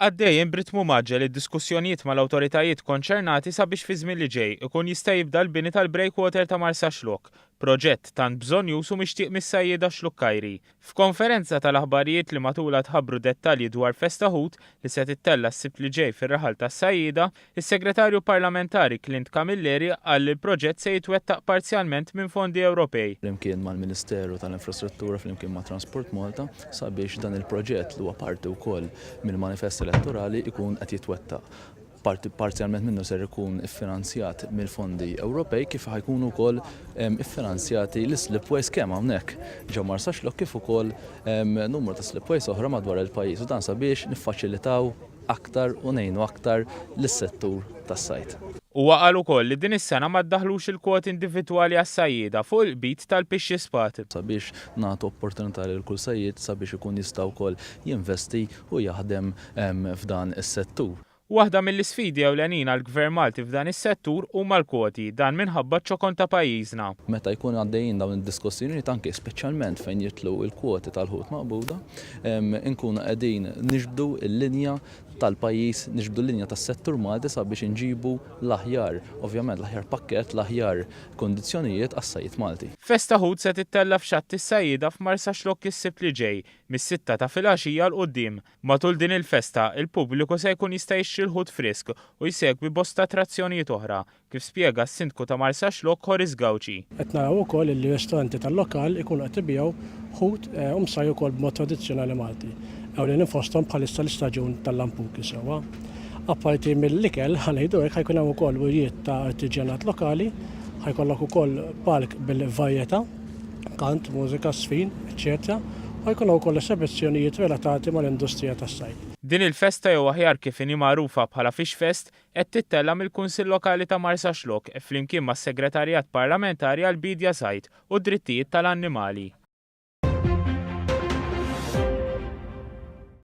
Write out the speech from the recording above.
Għaddejjin b'ritmu mgħaġġel id-diskussjonijiet mal-awtoritajiet konċernati sabiex fiż-żmien li ġej ikun jista' jibda l-bini tal-breakwater ta' Marsaxlokk, proġett tant bżonnjuż u mixtieq mis-sajjieda Xlukkajri. F'konferenza tal-aħbarijiet li matulha tħabbru dettalji dwar Festa Ħut li se tittella' s-Sibt li ġej fir-raħal tas-sajjieda, Is-Segretarju Parlamentari Clint Camilleri qal li l-proġett se jitwettaq parzjalment minn fondi Ewropej. Flimkien mal-Ministeru tal-Infrastruttura flimkien ma' Transport Malta sabiex dan il-proġett li huwa parti wkoll mill-manifest elettorali jkun qed jitwettaq. Parti parzjalment minnu ser ikun iffinanzjat mill-fondi Ewropej kif ħa jkunu wkoll iffinanzjati l-slipways kemm hawnhekk ġo Marsaxlokk kif ukoll numru ta' slipways oħra madwar il-pajjiż u dan sabiex niffaċilitaw aktar u ngħinu aktar lis-settur tas-sajd. Huwa qal ukoll li din is-sena ma ddaħħlux il-kwoti individwali għas-sajjieda fuq il-qbid tal-pixxispad. Sabiex nagħtu opportunità lil kull sajjied sabiex ikun jista' wkoll jinvesti u jaħdem f'dan is-settur. Waħda mill-isfidi ewlenin għall-Gvern Malti f'dan is-settur huma l-kwoti, dan minħabba ċ-ċokon ta' pajjiżna. Meta jkunu għaddejjin dawn id-diskussjonijiet anke speċjalment fejn jidħlu l-kwoti tal-ħut maqbuda, Inkunu qegħdin niġbdu l-linja tal-pajjiż, niġbdu l-linja tas-settur Malti sabiex inġibu l-aħjar, ovvjament l-aħjar pakkett, l-aħjar kundizzjonijiet għas-sajjied Malti. Festa Ħut se tittella' f'Xatt is-Sajjieda f'Marsaxlokk is-Sibt li ġej, mis-sitta ta' filgħaxija 'l quddiem. Matul din il-festa, il-pubbliku se jkun jista' jixtri l-ħut frisk u jsegwi bosta attrazzjonijiet oħra, kif spjega s-Sindku ta' Marsaxlokk Horace Gauci. Qed naraw ukoll illi ristoranti tal-lokal ikunu qed ibigħu ħut u msajjar ukoll b'mod tradizzjonali Malti. Ewlenin fosthom bħalissa l-istaġun tal-lampuki sewwa. Apparti mill-ikel, ħa ngħidu hekk, ħa jkun hemm ukoll wirjiet ta' artiġjanat lokali, ħa jkollok ukoll palk bil-varjetà, kant, mużika, żfin, eċċetera u ħa jkun hawn ukoll esebizzjonijiet relatati mal-industrija tas-sajd. Din il-festa jew aħjar kif inhi magħrufa bħala Fish Fest qed tittella' mill-Kunsill Lokali ta' Marsaxlokk flimkien mas-Segretarjat Parlamentari għall-Biedja Sajd u d-Drittijiet tal-Annimali.